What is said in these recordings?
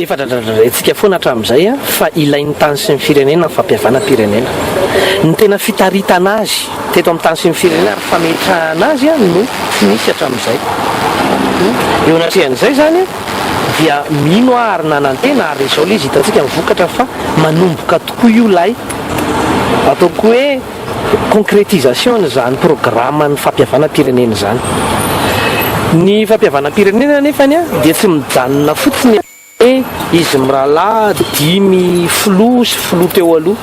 Efa dradradraintsika foana hatramin'izay fa ilain'ny tany sy ny firenena ny fampihavanam-pirenena. Ny tena fitaritana azy teto amin'ny tany sy ny firenena ary fametrahana azy no tsy nisy hatramin'izay. Eo anatrehan'izay izany dia mino aho ary nanantena ary izao ilay izy hitantsika ny vokatra fa manomboka tokoa io ilay ataoko hoe concrétisation an'izany programan'ny fampihavanam-pirenena izany. Ny fampihavanam-pirenena anefany dia tsy mijanona fotsiny hoe izy mirahalahy dimy filoha sy filoha teo aloha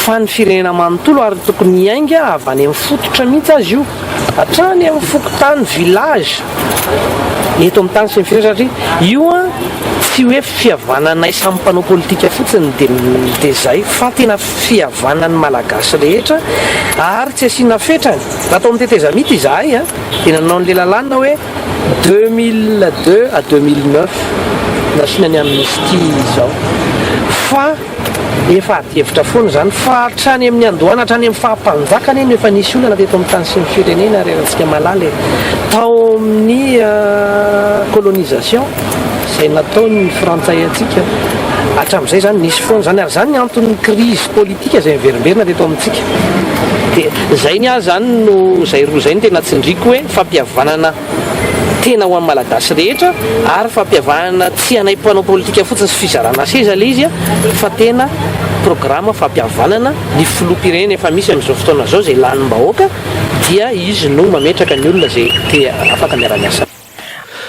fa ny firenena manontolo ary tokony hiainga avy any amin'ny fototra mihitsy aza io, hatrany amin'ny fokontany, village, eto amin'ny tany sy ny firenena satria io tsy hoe fihavananay samy mpanao politika fotsiny dia dia izay fa tena fihavanan'ny Malagasy rehetra ary tsy asiana fetrany. Raha tao amin'ny tetezamita izahay dia nanao an'ilay lalàna hoe 2002 à 2009 nasiana ny amnistie izao fa efa adihevitra foana izany fa hatrany amin'ny andohana hatrany amin'ny faha-mpanjaka anie no efa nisy olana teto amin'ny tany sy ny firenena ry antsika malala e! Tao amin'ny colonisation izay nataon'ny frantsay antsika hatramin'izay izany nisy foana izany ary izany ny anton'ny crise politique izay miverimberina teto amintsika dia izay ny ahy izany no izay roa izay no tena tsindriako hoe fampihavanana tena ho an'ny Malagasy rehetra ary fampihavanana tsy anay mpanao politika fotsiny sy fizarana seza ilay izy fa tena programa fampihavanana ny filoham-pirenena efa misy amin'izao fotoana izao izay lanim-bahoaka dia izy no mametraka ny olona izay te afaka miara-miasa.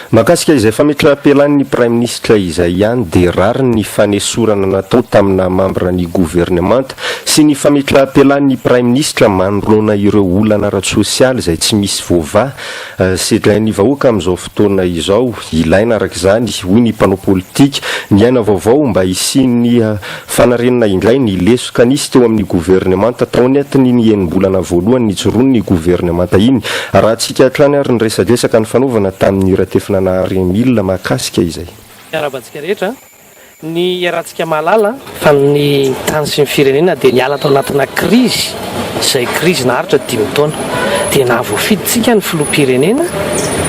Mahakasika izay fametraham-pialan'ny Praiminisitra izay ihany dia rariny ny fanesorana natao tamina mambra ny governemanta sy ny fametraham-pialan'ny Praiminisitra manoloana ireo olana ara-tsosialy izay tsy misy voavaha sedrain'ny vahoaka amin'izao fotoana izao. Ilaina araka izany, hoy ny mpanao politika, ny aina vaovao mba hisian'ny fanarenana indray ny lesoka nisy teo amin'ny governemanta tao anatin'iny enim-bolana voalohany nijoroan'ny governemanta iny. Arahantsika hatrany ary ny resadresaka nifanaovana tamin'i Ratefinanahary Emile mahakasika izay. Miarahaba antsika rehetra. Ny iarahantsika mahalala fa ny tany sy ny firenena dia niala tao anatina krizy izay krizy naharitra dimy taona. Dia nahavoafidy tsika ny filoham-pirenena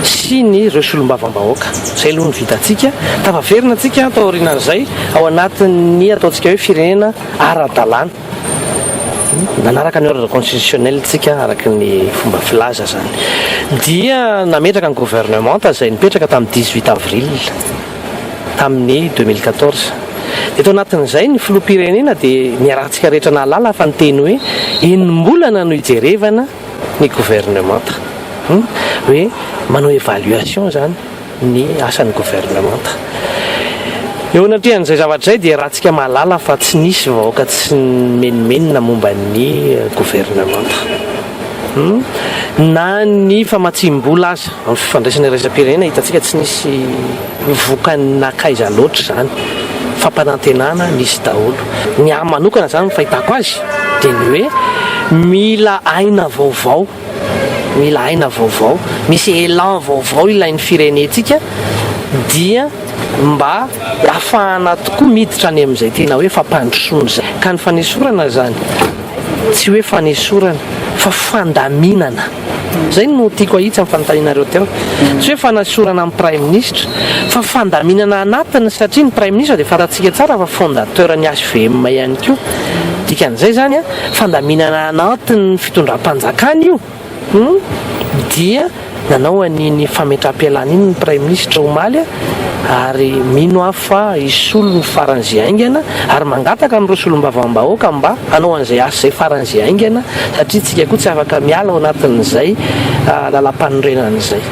sy ny ireo solombavambahoaka. Izay aloha no vitantsika. Tafaverina tsika taorianan'izay ao anatin'ny ataontsika hoe firenena ara-dalàna. Nanaraka ny ordre constitutionnel tsika araka ny fomba filaza izany. Dia nametraka ny gouvernementa izay nipetraka tamin'ny 18 avril. tamin'ny 2014. Dia tao anatin'izay ny filoham-pirenena dia niarahantsika rehetra nahalala fa niteny hoe enim-bolana no hijerevana ny governemanta. Hoe manao évaluation izany ny asan'ny governemanta. Eo anatrehan'izay zavatra izay dia iarahantsika mahalala fa tsy nisy vahoaka tsy nimenomenona momba ny governemanta. Na ny famatsiam-bola aza amin'ny fifandraisana iraisam-pirenena hitantsika tsy nisy vokany nankaiza loatra izany. Fampanantenana nisy daholo. Ny ahy manokana izany ny fahitako azy dia ny hoe mila aina vaovao, mila aina vaovao, misy élan vaovao ilain'ny firenentsika dia mba hahafahana tokoa miditra any amin'izay tena hoe fampandrosoana izay. Ka ny fanesorana izany Tsy hoe fanesorana fa fandaminana. Izay no tiako ahitsy amin'ny fanontanianareo teo. Tsy hoe fanesorana ny Praiminisitra fa fandaminana anatiny satria ny Praiminisitra dia fantatsika tsara fa fondateur ny HVM ihany koa. Dikan'izay izany fandaminana anatin'ny fitondram-panjakana io. Hum dia nanao an'iny fametraham-pialana iny ny Praiminisitra omaly ary mino aho fa hisolo ny faran'izay haingana ary mangataka amin'ireo solombavambahoaka mba hanao an'izay asa izay faran'izay haingana satria tsika koa tsy afaka miala ao anatin'izay lalampanorenana izay.